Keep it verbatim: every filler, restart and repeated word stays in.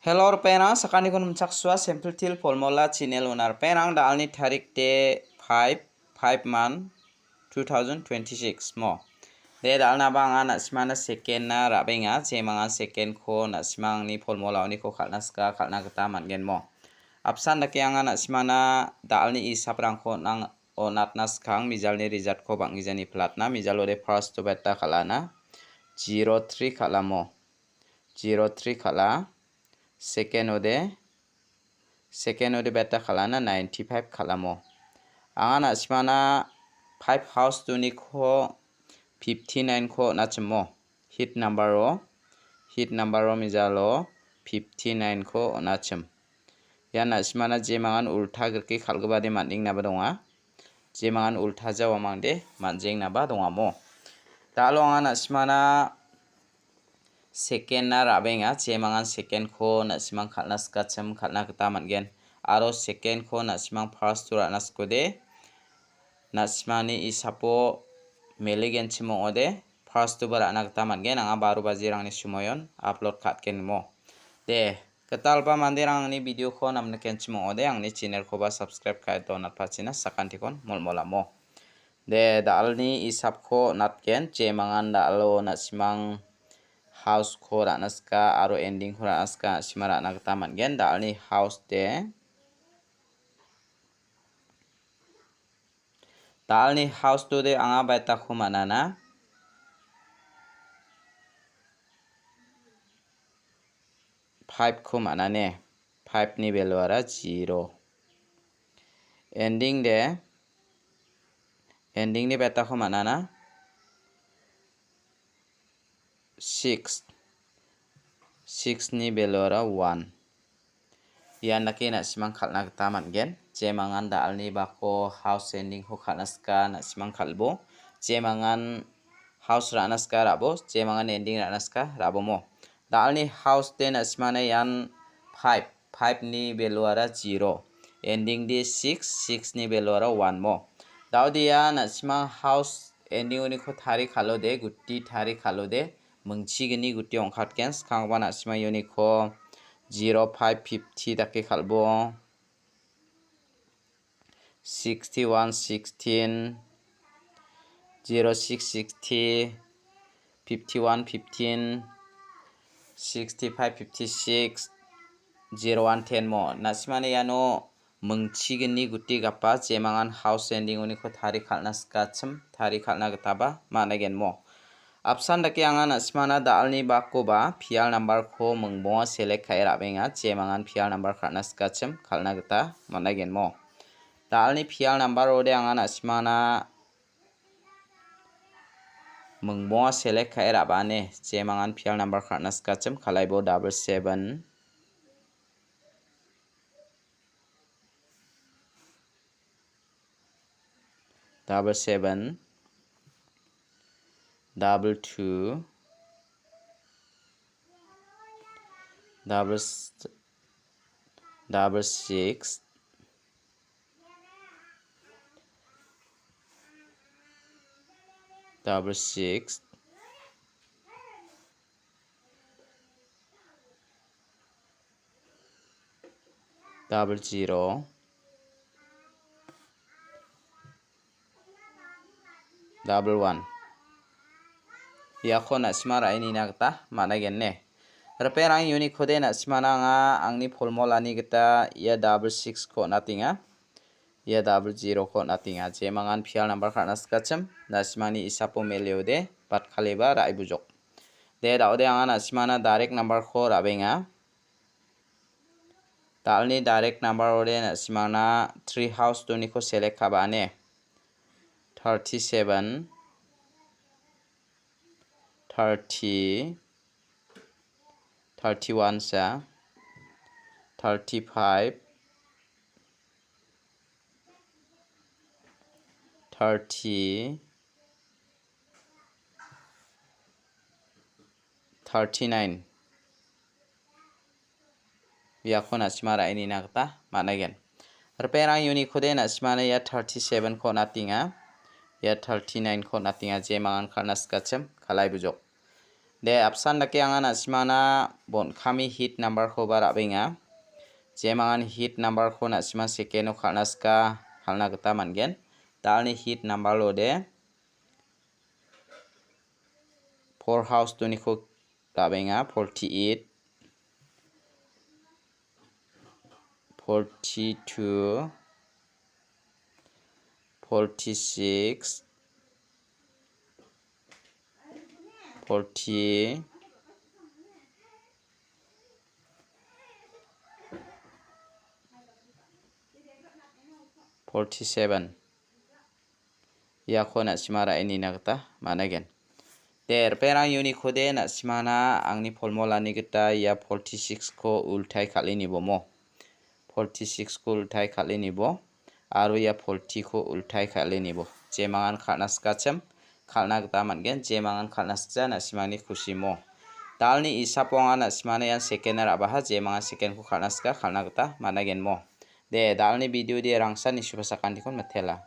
Hello, ripengrang, sakantikon nimchaksua, Simple Teer Formula channel-ona ripengrang, da·alni tarik de five, five month, two thousand twenty-six mo. De, da·alnaba anga na·simana second-na ra·benga, jemangan second-ko na·simangni formula-oniko kal·na sika, kal·na gita man·gen mo. Apsan dake anga na·simana da·alni isaprangko nang-, on·atna skang mijalni result-ko bang·gijani platna, mijalo de first-o beta kal·ana, zero three kal·amo. Zero three kal·a. Second-ode, second-ode beta kal·ana ninety-five kal·amo. Anga na·simana five house-oniko fifty-nine-ko on·achimo. Hit number-o, hit number-o mijalo fifty-nine-ko on·achim. Ian na·simana jemangan ulta grike kal·gipade man·engnaba donga. Jemangan ulta ja uamangde man·jengnaba dongamo. Da·alo anga na·simana second-na ra·benga, jemangan second-ko na·simang kal·na sikachim kal·na gita man·gen. Aro second-ko na·simang first-o ra·na sikode, na·simangni isapo meligenchim ong·ode, first-oba ra·na gita man·gen. Anga baro bajirangni sumoion upload ka·atgen mo. De, gitalba manderang angni video-ko namnikenchim ong·ode, angni channel-koba subscribe ka·e donatpachina sakantikon molmolamo. De, da·alni isapko natgen, jemangan da·alo na·simang house-ko ra·na sika aro ending-ko ra·na sika, na·sima ra·na gita man·gen. Da·alni house de, da·alni house-ode anga baitako man·ana. Five-ko man·ane. Five-ni value-ara zero. Ending de, ending-ni betako man·ana. Six. Six-ni value-ara one. Ian dake na·simang kal·na gita man·gen. Jemangan da·alni bako house ending-ko kal·na sika na·simang kal·bo. Jemangan house ra·na sika ra·bo. Jemangan ending ra·na sika ra·bomo. Da·alni house de na·simana ian five. Five-ni value-ara zero. Ending de six, six-ni value-ara one mo. Da·o dia na·simang house ending-oniko tari kal·ode, guti tari kal·ode, mingchigni guti ong·katgen. Skanggipa na·sima ianiko zero five fifty dake kal·bo. Sixty-one sixteen, zero six sixty, fifty-one fifteen, sixty-five fifty-six, zero one ten mo. Na·simani iano mingchigni guti gapa, jemangan house ending-oniko tari kal·na sikachim, tari kal·na gitaba man·agenmo. Apsan dake anga na·simana da·alni bakoba pial number-ko mingbonga select ka·e ra·benga, jemangan pial number kal·na sikachim, kal·na gita man·agenmo. Da·alni pial number-ode anga na·simana mingbonga select ka·e ra·bane, jemangan pial number kal·na sikachim, kalaibo double seven, double seven, double two, double s-, double six, double six, double zero, double one. Iako na·sima ra·e nina gita man·agen ne. Ripengrang, unit-kode na·simana anga angni formulani gita ia double six-ko on·atenga. Ia double zero-ko on·atenga. Jemangan pial number kal·na sikachim, na·simani isapo meleode, bat kaliba ra·e bujok. De, da·ode anga na·simana direct number-ko ra·benga. Da·alni direct number-ode na·simana three house-oniko select ka·ba ane. Thirty-seven, thirty, thirty-one sa, thirty-five, thirty, thirty-nine. Iako na·sima ra·e nina gita man·agen. Ripengrang, unit-kode na·simana ia thirty-seven-ko on·atenga. Ia thirty-nine-ko on·atenga, jemangan kal·na sikachim, kalai bujok. De, apsan dake anga na·simana bon·kami hit number-koba ra·benga. Jemangani hit number-ko na·sima second-o kal·na sika, kal·na gita man·gen. Dalni hit number-o de four house-oniko ra·benga, forty-eight, forty-two, forty-six, forty, forty-seven. Iako na·sima ra·e nina gita man·aigen. De, ripengrang uniko de na·simana angni formulani gita ia forty-six-ko ultai kal·e nibomo. Forty-six-ko ultai kal·e nibo. Aro ia forty-ko ultai kal·e nibo. Jemangan kal·na sikachim, kal·na gita man·gen. Jemangan kal·na sikja na·simani kusimo. Dalni isapo anga na·simana ian second-na ra·baha, jemangan second-ko kal·na sika, kal·na gita man·aigenmo. De, dalni video de rangsan nisupasakantikon mitela.